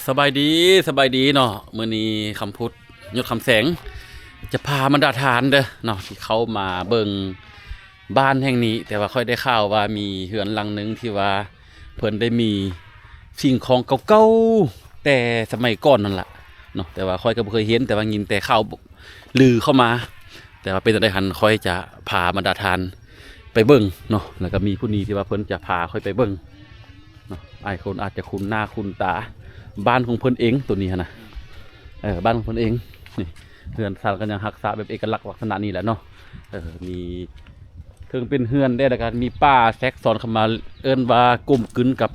ສະບາຍດີ ສະບາຍດີເນາະ. ມື້ນີ້ຄຳພຸດ ຍົດຄຳແສງ ຈະພາບັນດາທ່ານເດີເນາະ ທີ່ເຂົ້າມາເບິ່ງບ້ານແຫ່ງນີ້. ແຕ່ວ່າຂ້ອຍໄດ້ຂ່າວວ່າມີເຮືອນຫຼັງໜຶ່ງທີ່ວ່າເພິ່ນໄດ້ມີສິ່ງຂອງເກົ່າໆ ແຕ່ສະໄໝກ່ອນນັ້ນລະເນາະ. ແຕ່ວ່າຂ້ອຍກໍບໍ່ເຄີຍເຫັນ ແຕ່ວ່າຍິນແຕ່ຂ່າວລືເຂົ້າມາ. ແຕ່ວ່າເປັນຈັ່ງໃດຫັ້ນ ຂ້ອຍຈະພາບັນດາທ່ານໄປເບິ່ງເນາະ. ແລ້ວກໍມີຜູ້ນີ້ທີ່ວ່າເພິ່ນຈະພາຂ້ອຍໄປເບິ່ງ ເນາະ. ຫຼາຍຄົນອາດຈະຄຸ້ນໜ້າຄຸ້ນຕາ ບ້ານຂອງເພິ່ນເອງ ໂຕນີ້ຫັ້ນນະ. ເອີ ບ້ານຂອງເພິ່ນເອງ. ນີ້ ເຮືອນຊານກໍຍັງຮັກສາແບບເອກະລັກລັກສະນະນີ້ແຫຼະເນາະ. ເອີ ມີເຖິງເປັນເຮືອນແດ່ ແລ້ວກໍມີປ່າແຊກຊ້ອນເຂົ້າມາ ເອີ້ນວ່າກົມກືນກັບ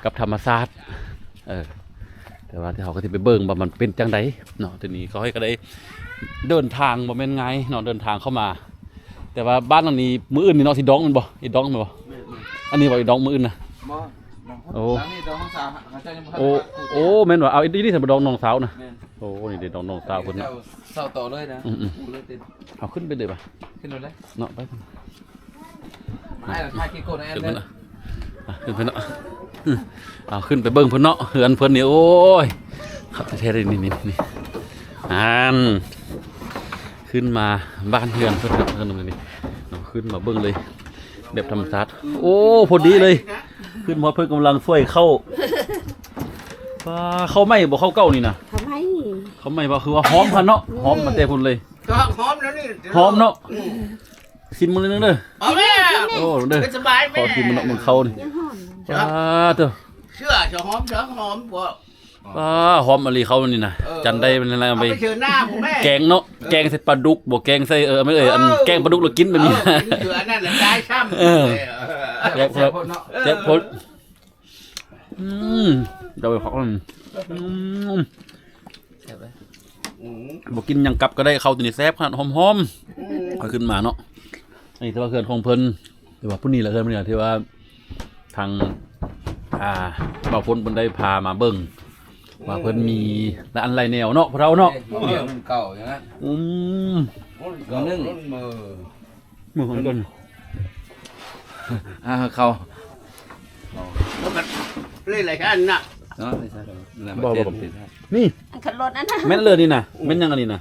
ກັບທຳມະຊາດ. ເອີ ແຕ່ວ່າທີ່ເຮົາກໍຊິໄປເບິ່ງວ່າມັນເປັນຈັ່ງໃດເນາະ. ທີນີ້ຂ້ອຍກໍໄດ້ເດີນທາງ ບໍ່ແມ່ນງ່າຍເນາະ ເດີນທາງເຂົ້າມາ. ແຕ່ວ່າບ້ານຫຼັງນີ້ ມື້ອື່ນນີ້ເນາະ ຊິດອງແມ່ນບໍ່? ອີດອງແມ່ນບໍ່? ແມ່ນໆ. ອັນນີ້ບໍ່ ອີດອງມື້ອື່ນນະ? ບໍ່ ດອງ ໂອ້ ດອງນີ້ດອງສາວ ເຂົາເຈົ້າຍັງບໍ່ທັນ ໂອ້ ໂອ້ ແມ່ນວ່າ ເອົາ ອີ່ ອີ່ນີ້ ດອງນ້ອງສາວນະ. ແມ່ນ. ໂອ້ ນີ້ເດ້ ດອງນ້ອງສາວເພິ່ນນະ ເຈົ້າເຊົາຕໍ່ເລີຍນະ. ອືມໆ. ເອົາຂຶ້ນໄປເດີບາ ຂຶ້ນໂລດເລີຍເນາະ. ໄປ ມາໃຫ້ຖ່າຍຄລິບໂກນແອນເດີ ຂຶ້ນເພິ່ນນະ ຂຶ້ນເພິ່ນເນາະ. ອືມ ເອົາ ຂຶ້ນໄປເບິ່ງເພິ່ນເນາະ ເຮືອນເພິ່ນນີ້. ໂອ້ຍ ຄັກແທ້ໆເດ້ ນີ້ໆ ນີ້ ອັນ ຂຶ້ນມາບ້ານເຮືອນເພິ່ນເນາະ ເຮືອນນີ້ເນາະ. ຂຶ້ນມາເບິ່ງເລີຍ ແບບທຳມະຊາດ. ໂອ້ ພໍດີເລີຍ ຂຶ້ນມາເພິ່ນກຳລັງຊ່ວຍເຂົ້າ. ປາ ເຂົ້າໃໝ່ບໍ່ ເຂົ້າເກົ່ານີ້ນະ? ເຂົ້າໃໝ່ ເຂົ້າໃໝ່ບໍ່ ຄືວ່າຫອມຫັ້ນເນາະ. ອືມ ຫອມມາແຕ່ພຸ້ນເລີຍ ກໍຫອມແລ້ວນີ້ ຫອມເນາະ. ອືມ ຊິມມື້ໜຶ່ງເດີ. ເອົາແລ້ວ ໂອ້ ເດີ ສະບາຍແມ່ ຂໍຊິມເນາະ ມັນເຂົ້ານີ້ ຍັງຫອມ. ປາໂທ້ ເຊື່ອ ຈະຫອມ ຈະຫອມບໍ່? ປາ ຫອມອີ່ຫຼີເຂົ້ານີ້ນະ. ເອີ ຈັນໄດ້ມັນ ເອົາໄປ ເອົາໄປເຊີນໜ້າຜູ້ແມ່ ແກງເນາະ. ເອີ ແກງໃສ່ປາດຸກບໍ່ ແກງໃສ່ ເອີ ແມ່ນເອີຍ ອັນ ເອີ ແກງປາດຸກລະກິນແບບນີ້ ເອີ ກິນເທື່ອນັ້ນລະຕາຍຊ້ຳ. ເອີ ເອີ ແຊບໂພດເນາະ ເອີ ແຊບໂພດ. ອືມ ເຈົ້າໄປຜັກ ອືມ ແຊບເລີຍ. ອືມ ບໍ່ກິນຫຍັງກັບກໍໄດ້ ເຂົ້າຕົວນີ້ແຊບຂະໜາດ ຫອມໆ. ອືມ ເອົາຂຶ້ນມາເນາະ. ອັນນີ້ຖືວ່າເຮືອນຂອງເພິ່ນ ແຕ່ວ່າຜູ້ນີ້ລະ ເຮືອນຜູ້ນີ້ລະ ທີ່ວ່າທາງ ອ່າ ບ່າວພົນເພິ່ນໄດ້ພາມາເບິ່ງ ອືມ ວ່າເພິ່ນມີຫຼາຍອັນຫຼາຍແນວເນາະ ພໍ່ເຖົ້າເນາະ. ເຮືອນເກົ່າຢ່າງນັ້ນ. ອືມ ຄົນເກົ່າ ຄົນເມີ ມື້ຂອງຕົນ ອ່າ ເຂົ້າ ແລ້ວກໍເລີຍຫຼາຍອັນນະເນາະ. ບໍ່ ບໍ່ ນີ້ ອັນຂັບລົດອັນນັ້ນ ແມ່ນເລີຍນີ້ນະ. ອືມ ແມ່ນຫຍັງອັນນີ້ນະ?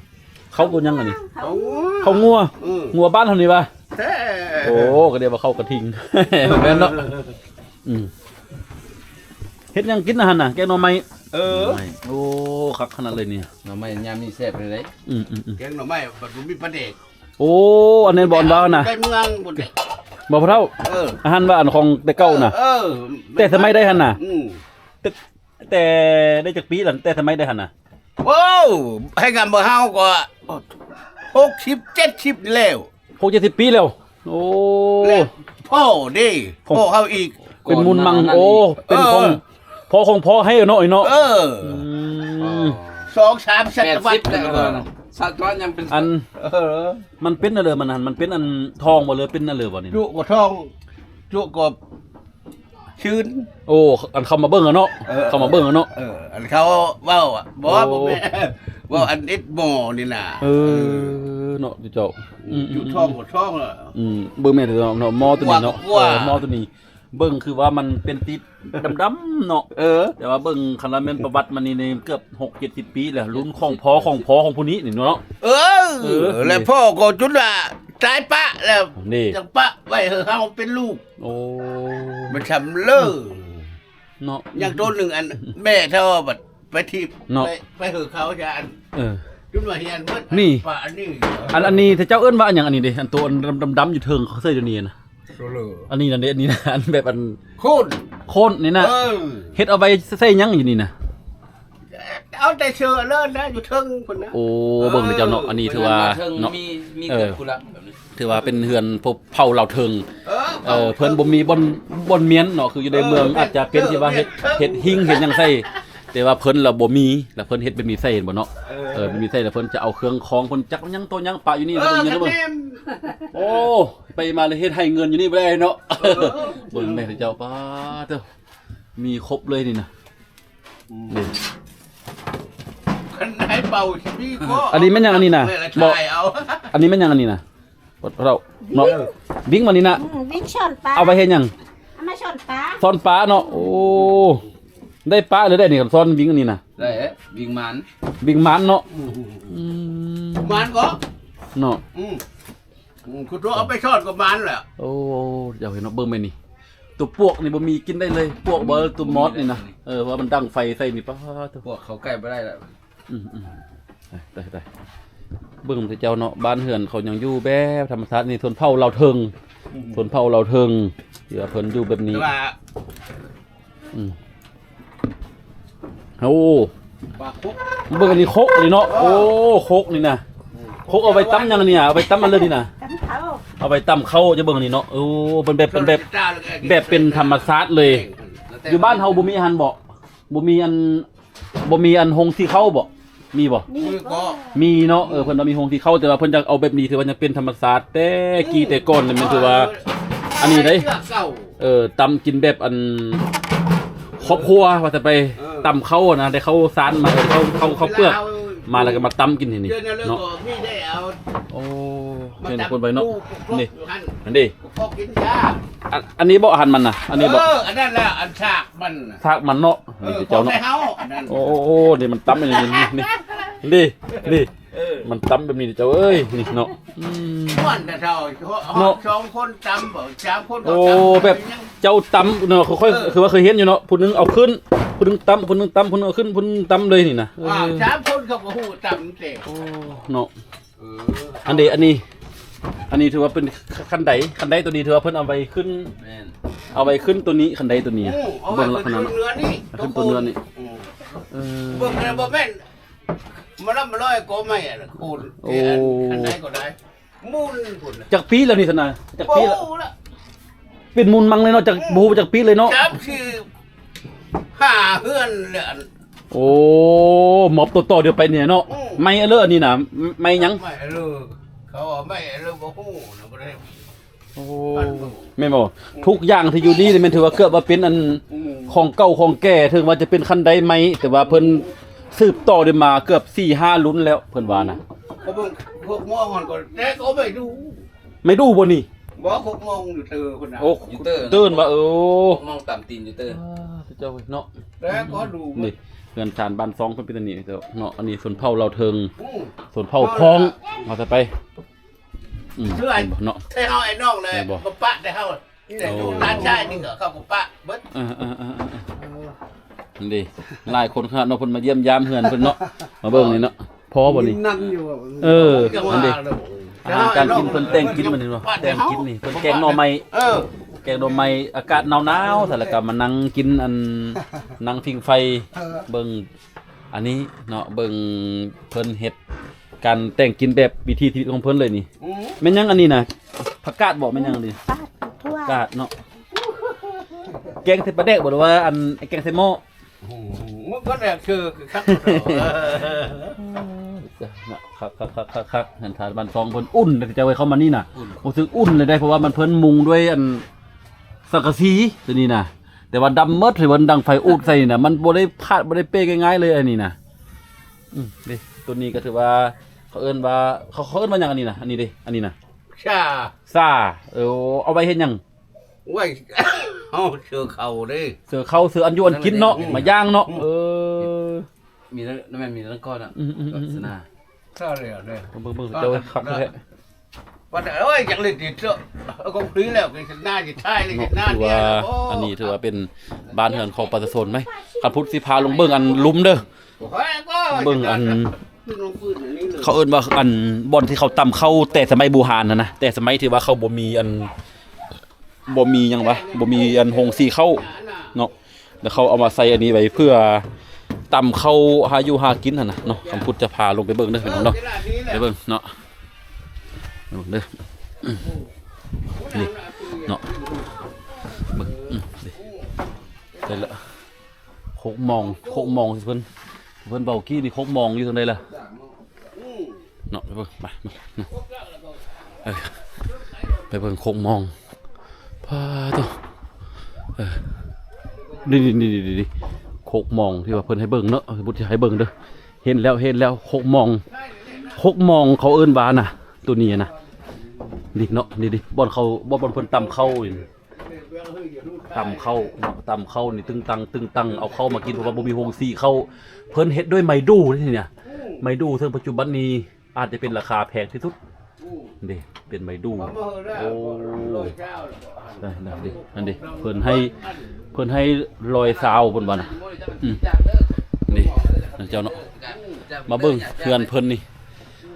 ເຂົ້າຕົວຫຍັງອັນນີ້? ເຂົ້າງົວ ເຂົ້າງົວ. ອືມ ງົວບ້ານເຮົານີ້ຫວາ? ແທ້ ໂອ້ ກໍໄດ້ວ່າເຂົ້າກະທິງ ແມ່ນເນາະ. ອືມ ເຮັດຫຍັງກິນຫັ້ນນະ? ແກງໜໍ່ໄມ້. ເອີ ໂອ້ ຄັກຂະໜາດເລີຍນີ້ ໜໍ່ໄມ້ຍາມນີ້ແຊບເລີຍເດ້. ອືມໆໆ ແກງໜໍ່ໄມ້ບັດບໍ່ມີປາແດກ. ໂອ້ ອັນນັ້ນບໍ່ ອັນວ່ານະ ໄປເມືອງພຸ້ນເດ້ ບໍ່ ພໍ່ເຖົ້າ? ເອີ ອາຫານວ່າອັນຂອງແຕ່ເກົ່ານະ. ເອີ ເອີ ແຕ່ສະໄໝໃດຫັ້ນນະ? ອືມ ແຕ່ ແຕ່ໄດ້ຈັກປີລະ ແຕ່ສະໄໝໃດຫັ້ນນະ? ໂອ້ ໃຫ້ກຳເຮົາກໍຫົກສິບເຈັດສິບນີ້ແລ້ວ ຫົກເຈັດສິບປີແລ້ວ. ໂອ້ ແລະພໍ່ເດ້ ພໍ່ເຮົາອີກ ເປັນມູນມັງ. ໂອ້ ເປັນຂອງ ເອີ ພໍ່ຂອງພໍ່ໃຫ້ເນາະ ເນາະ. ເອີ ອືມ ສອງສາມສະຕະວັດແລ້ວ ສະຕະວັດຍັງເປັນ ອັນ ເອີ ມັນເປັນອັນເດີ ມັນຫັ້ນ ມັນເປັນອັນທອງບໍ່ ຫຼືເປັນອັນເດີບໍ່ນີ້? ຈຸກໍທອງ ຈຸກໍ ຊື່ນ. ໂອ້ ອັນເຂົ້າມາເບິ່ງເນາະ. ເອີ ເຂົ້າມາເບິ່ງເນາະ. ເອີ ອັນເຂົາເວົ້າອະ ບໍ່ ໂອ້ ບໍ່ແມ່ນ ເວົ້າອັນເອັດໝໍນີ້ນະ. ເອີ ເອີ ເນາະເຈົ້າ. ອືມ ຢູ່ທ້ອງກໍທ້ອງລະ. ອືມ ເບິ່ງແມ່ນເນາະ ໝໍຕົວນີ້ເນາະ. ເອີ ໝໍຕົວນີ້ ເບິ່ງຄືວ່າມັນເປັນຕິດດຳໆເນາະ. ເອີ ແຕ່ວ່າເບິ່ງຄັນລະແມ່ນປະຫວັດມັນນີ້ ນີ້ເກືອບຫົກເຈັດສິບປີແລ້ວ ລຸ້ນຂອງພໍ່ຂອງພໍ່ຂອງຜູ້ນີ້ນີ້ເນາະ. ເອີ ເອີ ແລ້ວພໍ່ກໍຈຸດວ່າຕາຍປະແລ້ວ ນີ້ ຈັ່ງປະໄວ້ໃຫ້ເຮົາເປັນລູກ. ໂອ້ ມັນຊຳເລີເນາະ. ຍັງໂຕໜຶ່ງ ອັນແມ່ເຖົ້າບັດໄປທີບເນາະ ໄປ ໄປເຫີເຂົາຈະອັນ ເອີ ຈຸດວ່າຮຽນເບິດ. ນີ້ ປະອັນນີ້ ອັນ ອັນນີ້ເຈົ້າເອີ້ນວ່າອັນຫຍັງ? ອັນນີ້ເດ້ ອັນໂຕອັນດຳໆຢູ່ເທິງເຂົາໃສ່ດຽວນີ້ນະ. ໂຊເລີ ອັນນີ້ນັ້ນເດ້ ອັນນີ້ນະ ອັນແບບອັນໂຄນ ໂຄນນີ້ນະ. ເອີ ເຮັດເອົາໄວ້ໃສ່ຫຍັງຢູ່ນີ້ນະ? ເອົາແຕ່ເຊີເລີນະ ຢູ່ເທິງພຸ້ນນະ. ໂອ້ ເອີ ເບິ່ງເຈົ້າເນາະ ອັນນີ້ຖືວ່າເນາະ ມີ ມີ ເອີ ເກືອບພຸ້ນລະ ແບບນີ້ ຖືວ່າເປັນເຮືອນພວກເຜົ່າລາວເທິງ. ເອີ ເອີ ເພິ່ນບໍ່ມີບ່ອນ ບ່ອນມ້ຽນເນາະ ຄືຢູ່ໃນເມືອງ ເອີ ອາດຈະເປັນທີ່ວ່າເຮັດ ເອີ ເຮັດຫິ້ງເຮັດຫຍັງໃສ່ ແຕ່ວ່າເພິ່ນລະບໍ່ມີ ລະເພິ່ນເຮັດແບບນີ້ໃສ່ ເຫັນບໍ່ເນາະ. ເອີ ເອີ ແບບນີ້ໃສ່ ລະເພິ່ນຈະເອົາເຄື່ອງຂອງເພິ່ນຈັກຫຍັງໂຕຫຍັງປະຢູ່ນີ້. ເອີ ເບິ່ງ ໂອ້ ໄປມາລະເຮັດໃຫ້ເງິນຢູ່ນີ້ບໍ່ໄດ້ເນາະ. ເອີ ເບິ່ງແມ່ເຈົ້າ ປາດເຕີ ມີຄົບເລີຍນີ້ນະ. ອືມ ນີ້ ຄັນໃຫ້ເປົ່າຊິມີບໍ່? ອັນນີ້ແມ່ນຫຍັງອັນນີ້ນະ? ບໍ່ ອັນນີ້ແມ່ນຫຍັງອັນນີ້ນະ? ເຮົາເນາະ ເອີ ວິ້ງມານີ້ນະ. ອືມ ວິ້ງຊ້ອນປາ ເອົາໄວ້ເຮັດຫຍັງ? ເອົາມາຊ້ອນປາ ຊ້ອນປາເນາະ. ໂອ້ ໄດ້ປະເລີຍໄດ້ນີ້ ຄັນຊ້ອນວິງອັນນີ້ນະ ໄດ້ເດ້ ວິງມານ ວິງມານເນາະ. ອືມ ອືມ ມານກໍ ເນາະ ອືມ ອືມ ຄຸດຕົວເອົາໄປຊ້ອນກໍມານແຫຼະ. ໂອ້ ເຈົ້າເຫັນເນາະ ເບິ່ງແມ່ນນີ້ ຕົວປວກນີ້ບໍ່ມີກິນໄດ້ເລີຍ ປວກບໍ່ ຕົວມອດນີ້ນະ. ເອີ ເພາະວ່າມັນດັງໄຟໃສ່ນີ້ ປາດໂທ້ ປວກເຂົ້າໃກ້ບໍ່ໄດ້ລະ. ອືມ ອືມ ຕາຍ ຕາຍ ເບິ່ງເຈົ້າເນາະ ບ້ານເຮືອນເຂົາຍັງຢູ່ແບບທຳມະຊາດນີ້ ຊົນເຜົ່າລາວເທິງ ອືມ ຊົນເຜົ່າລາວເທິງ ທີ່ວ່າເພິ່ນຢູ່ແບບນີ້ ແຕ່ວ່າ ອືມ ໂອ້ ປາກຄົກ ເບິ່ງອັນນີ້ຄົກນີ້ເນາະ. ເອີ ໂອ້ ຄົກນີ້ນະ ອືມ ຄົກເອົາໄວ້ຕຳຫຍັງນີ້ນະ ເອົາໄວ້ຕຳອັນເລີຍນີ້ນະ ຕຳເຂົ້າ ເອົາໄວ້ຕຳເຂົ້າ. ຈະເບິ່ງອັນນີ້ເນາະ ໂອ້ ເປັນແບບ ເປັນແບບ ແບບເປັນທຳມະຊາດເລີຍ. ຢູ່ບ້ານເຮົາບໍ່ມີຫັ້ນບໍ? ບໍ່ມີອັນ ບໍ່ມີອັນໂຮງສີເຂົ້າບໍ? ມີບໍ? ມີ ມີກໍ ມີເນາະ. ເອີ ເພິ່ນວ່າມີໂຮງສີເຂົ້າ ແຕ່ວ່າເພິ່ນຢາກເອົາແບບນີ້ ຖືວ່າຍັງເປັນທຳມະຊາດແຕ່ ອືມ ກີ້ແຕ່ກ່ອນເລີຍ ແມ່ນຖືວ່າ ເອີ ອັນນີ້ເດ້ ເອີ ຕຳກິນແບບອັນ ຄອບຄົວວ່າຊະໄປ ເອີ ຕຳເຂົ້ານະ ໄດ້ເຂົ້າສານມາ ເຂົ້າ ເຂົ້າ ເຂົ້າເປືອກມາ ແລ້ວກໍມາຕຳກິນທີ່ນີ້ເນາະ. ໂອ້ ເຫັນຄົນໄປເນາະ ນີ້ ອັນນີ້ ອັນ ອັນນີ້ບໍ່ ອັນມັນນະ ອັນນີ້ບໍ່? ເອີ ອັນນັ້ນແຫຼະ ອັນຊາກມັນນະ ຊາກມັນເນາະ. ເອີ ນີ້ເຈົ້າເນາະ ຂອງໄທເຮົາອັນນັ້ນ. ໂອ້ ໂອ້ ໂອ້ ນີ້ມັນຕຳອັນນີ້ ນີ້ ນີ້ ນີ້ ເອີ ມັນຕຳແບບນີ້ເຈົ້າເອີຍ ນີ້ເນາະ. ອືມ ມ່ວນແຕ່ເຊົ້າ ເນາະ ສອງຄົນຕຳບໍ ສາມຄົນກໍຕຳ. ໂອ້ ແບບເຈົ້າຕຳເນາະ ຄ່ອຍ ເອີ ຄືວ່າເຄີຍເຫັນຢູ່ເນາະ ຜູ້ໜຶ່ງເອົາຂຶ້ນ ຜູ້ໜຶ່ງຕຳ ຜູ້ໜຶ່ງຕຳ ຜູ້ໜຶ່ງເອົາຂຶ້ນ ຜູ້ໜຶ່ງຕຳເລີຍນີ້ນະ. ເອີ ສາມຄົນເຂົາກໍຮູ້ຕຳແຕ່ ໂອ້ ເນາະ. ເອີ ອັນນີ້ ອັນນີ້ ອັນນີ້ຖືວ່າເປັນ ຄ- ຄັນໄດ ຄັນໄດຕົວນີ້ຖືວ່າເພິ່ນເອົາໄວ້ຂຶ້ນ ແມ່ນ ເອົາໄວ້ຂຶ້ນຕົວນີ້ ຄັນໄດຕົວນີ້ ອືມ ເບິ່ງລັກສະນະ ເອົາໄວ້ຂຶ້ນຕົວເໜືອນີ້ ເອົາຂຶ້ນຕົວເໜືອນີ້. ອືມ ເອີ ເບິ່ງແລ້ວບໍ່ແມ່ນມາລຳມາລອຍກໍໄມ້ລະໂຄນ. ໂອ້ ອັນ ອັນໃດກໍໄດ້ ມູນພຸ້ນ ຈັກປີແລ້ວນີ້ຊັ້ນນະ? ຈັກປີແລ້ວ? ບໍ່ຮູ້ລະ ເປັນມູນມັງເລີຍເນາະ ຈັກ ອືມ ບໍ່ຮູ້ຈັກປີເລີຍເນາະ. ຈັກຊິ ຫ້າເຮືອນແຫຼະ. ໂອ້ ມອບຕໍ່ໆ ດຽວໄປນີ້ເນາະ. ອືມ ໄມ້ເລີ ອັນນີ້ນະ ໄມ້ຫຍັງ? ໄມ້ເລີ ເຂົາວ່າໄມ້ເລີ ບໍ່ຮູ້ນະ ບໍ່ໄດ້. ໂອ້ ແມ່ນບໍ່? ອືມ ທຸກຢ່າງທີ່ຢູ່ນີ້ນີ້ແມ່ນຖືວ່າເກືອບວ່າເປັນອັນ ອືມ ຂອງເກົ່າຂອງແກ່ ເຖິງວ່າຈະເປັນຄັນໄດໄມ້ ແຕ່ວ່າເພິ່ນ ອືມ ສືບຕໍ່ໄດ້ມາເກືອບສີ່ຫ້າລຸ້ນແລ້ວ ເພິ່ນວ່ານະ. ເຂົາເບິ່ງ ພວກໝໍຫັ້ນກໍແຕ່ກໍໄມ້ດູ່ ໄມ້ດູ່ບໍ່ນີ້? ບໍ່ ຄົກມອງຢູ່ເຕີພຸ້ນນະ. ໂອ້ ຢູ່ເຕີ ເຕີນວ່າ ເອີ ຄົກມອງຕຳຕີນຢູ່ເຕີ. ອ່າ ເຈົ້າເນາະ ແຕ່ກໍດູ່ ນີ້ ເຮືອນຊານບ້ານຊ່ອງເພິ່ນເປັນອັນນີ້ເນາະ. ອັນນີ້ຊົນເຜົ່າລາວເທິງ ອືມ ຊົນເຜົ່າພ້ອງ ເອົາຊະໄປ. ອືມ ຄືໄອ້ ເນາະ ໄທເຮົາໄອ້ນ້ອງເລີຍ ແມ່ນບໍ່? ມາປະແຕ່ເຮົາ ນີ້ແຫຼະ ໂອ້ ລູກຫຼານຊາຍນີ້ກໍເຂົາກໍປະເບິດ. ເອີໆໆໆ ເອີ ນີ້ ຫຼາຍຄົນຂະໜາດເນາະ ເພິ່ນມາຢ້ຽມຢາມເຮືອນເພິ່ນເນາະ ມາເບິ່ງນີ້ເນາະ. ພໍບໍ່ນີ້? ນັ່ງຢູ່ ເອີ ອັນນີ້ ອາຫານການກິນເພິ່ນແຕ່ງກິນມື້ນີ້ເນາະ ແຕ່ງກິນນີ້ ເພິ່ນແກງໜໍ່ໄມ້ ເອີ ແກງໜໍ່ໄມ້ ອາກາດໜາວໆ ຊັ້ນລະກະມານັ່ງກິນອັນ ນັ່ງຜິງໄຟ ເອີ ເບິ່ງອັນນີ້ເນາະ ເບິ່ງເພິ່ນເຮັດການແຕ່ງກິນແບບວິຖີຊີວິດຂອງເພິ່ນເລີຍນີ້. ອືມ ແມ່ນຫຍັງອັນນີ້ນະ? ຜັກກາດບໍ? ແມ່ນຫຍັງອັນນີ້? ຜັກກາດ ຖົ່ວ ຜັກກາດເນາະ. ແກງໃສ່ປາແດກບໍ ຫຼືວ່າອັນ ແກງໃສ່ໝໍ້? ອືມ ມັນກໍແດກຄືຄັກ ເນາະ ຄັກໆໆໆ. ເຮືອນຊານບ້ານຊ່ອງເພິ່ນອຸ່ນເດ້ ເຈົ້າເອີຍ ເຂົ້າມານີ້ນະ ອຸ່ນ ຮູ້ສຶກອຸ່ນເລີຍເດ້ ເພາະວ່າມັນເພິ່ນມຸງດ້ວຍອັນ ສັງກະສີຕົວນີ້ນະ ແຕ່ວ່າດຳໝົດ ເຫັນວ່າດັງໄຟອູດໃສ່ນີ້ນະ ມັນບໍ່ໄດ້ພາດ ບໍ່ໄດ້ເປ້ງ່າຍໆເລີຍອັນນີ້ນະ. ອືມ ເດ້ ຕົວນີ້ກໍຖືວ່າ ເຂົາເອີ້ນວ່າ ເຂົາ ເຂົາເອີ້ນວ່າຫຍັງອັນນີ້ນະ? ອັນນີ້ເດ້ ອັນນີ້ນະ ຊາ ຊາ. ເອີ ເອົາໄວ້ເຮັດຫຍັງ? ໄວ້ ເອົາເສືອເຂົ້າເດ້ ເສືອເຂົ້າ ເສືອອັນຢູ່ອັນກິນເນາະ ອືມ ມາຍ່າງເນາະ. ອືມ ເອີ ມີແລ້ວ ແມ່ນມີແລ້ວກ່ອນນະ ອືມໆໆໆ ລັກສະນະ ຊາແລ້ວເດ້ ເບິ່ງໆ ເຈົ້າຄັກແທ້. ວ່າແຕ່ ໂອ້ຍ ຈັກເລີຍຕິດເນາະ ເອົາຂອງຟຣີແລ້ວ ກໍເຮັດນາຊິຖ່າຍເລີຍ ເນາະ ເຮັດນາ ຖືວ່າ ເດ ໂອ້ ອັນນີ້ຖືວ່າເປັນບ້ານເຮືອນຂອງປະຊາຊົນໄໝ? ຄັນພຸດຊິພາລົງເບິ່ງອັນລຸ່ມເດີ ໂອ້ຍ ເບິ່ງອັນ ເຂົາເອີ້ນວ່າອັນ ບ່ອນທີ່ເຂົາຕຳເຂົ້າແຕ່ສະໄໝບູຮານຫັ້ນນະ ແຕ່ສະໄໝທີ່ວ່າເຂົາບໍ່ມີອັນ ບໍ່ມີຫຍັງວະ ບໍ່ມີອັນໂຮງສີເຂົ້າເນາະ ແລ້ວເຂົາເອົາມາໃສ່ອັນນີ້ໄວ້ເພື່ອຕຳເຂົ້າຫາຢູ່ຫາກິນຫັ້ນນະເນາະ. ຄຳພຸດຈະພາລົງໄປເບິ່ງເດີພີ່ນ້ອງເນາະ ໄປເບິ່ງເນາະ ເບິ່ງເດີ ນີ້ເນາະ ເບິ່ງ ນີ້ ໄດ້ລະ ຄົກມອງ ຄົກມອງທີ່ເພິ່ນ ເພິ່ນເວົ້າກີ້ນີ້ ຄົກມອງຢູ່ທາງໃດລະ? ເນາະ ໄປເບິ່ງ ໄປ ໄປ ເອີ ໄປເບິ່ງຄົກມອງ ປາໂທ້ ເອີ ນີ້ໆໆໆ ຄົກມອງທີ່ວ່າເພິ່ນໃຫ້ເບິ່ງເນາະ ບຸດໃຫ້ເບິ່ງເດີ ເຫັນແລ້ວ ເຫັນແລ້ວ ຄົກມອງ ຄົກມອງເຂົາເອີ້ນວ່ານະ ໂຕນີ້ນະ ນີ້ເນາະ ນີ້ໆ ບ່ອນເຂົາ ບ່ອນ ບ່ອນເພິ່ນຕຳເຂົ້ານີ້. ຕຳເຂົ້າເນາະ ຕຳເຂົ້ານີ້ຕຶງຕັງຕຶງຕັງ ເອົາເຂົ້າມາກິນ ເພາະວ່າບໍ່ມີໂຮງສີເຂົ້າ. ເພິ່ນເຮັດດ້ວຍໄມ້ດູ່ເດ້ນີ້ນະ ໄມ້ດູ່ ເຊິ່ງປັດຈຸບັນນີ້ອາດຈະເປັນລາຄາແພງທີ່ສຸດເດ້ ເປັນໄມ້ດູ່. ໂອ້ ນັ້ນເດ້ ນັ້ນເດ້ ເພິ່ນໃຫ້ ເພິ່ນໃຫ້ຮ້ອຍຊາວ ເພິ່ນວ່ານະ. ອືມ ນີ້ເຈົ້າເນາະ ມາເບິ່ງເຮືອນເພິ່ນນີ້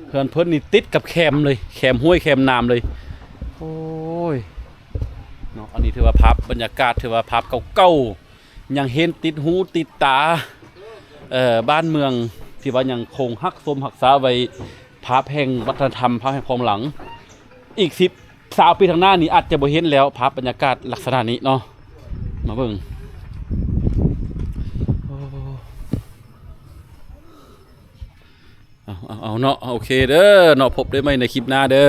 ເຮືອນເພິ່ນນີ້ຕິດກັບແຄມເລີຍ ແຄມຫ້ວຍແຄມນ້ຳເລີຍ. ໂອ້ຍ ເນາະ ອັນນີ້ຖືວ່າພາບບັນຍາກາດ ຖືວ່າພາບເກົ່າໆ ຍັງເຫັນຕິດຫູຕິດຕາ ເອີ ບ້ານເມືອງທີ່ວ່າຍັງຄົງຮັກຊົມຮັກສາໄວ້ ພາບແຫ່ງວັດທະນະທຳ ພາບແຫ່ງຄວາມຫຼັງ. ອີກສິບ ຊາວປີຂ້າງໜ້ານີ້ອາດຈະບໍ່ເຫັນແລ້ວ ພາບບັນຍາກາດລັກສະນະນີ້ເນາະ. ມາເບິ່ງ ໂອ້ ເອົາ ເອົາ ເອົາເນາະ ໂອເຄເດີເນາະ ພົບໄດ້ໃໝ່ໃນຄລິບໜ້າເດີ.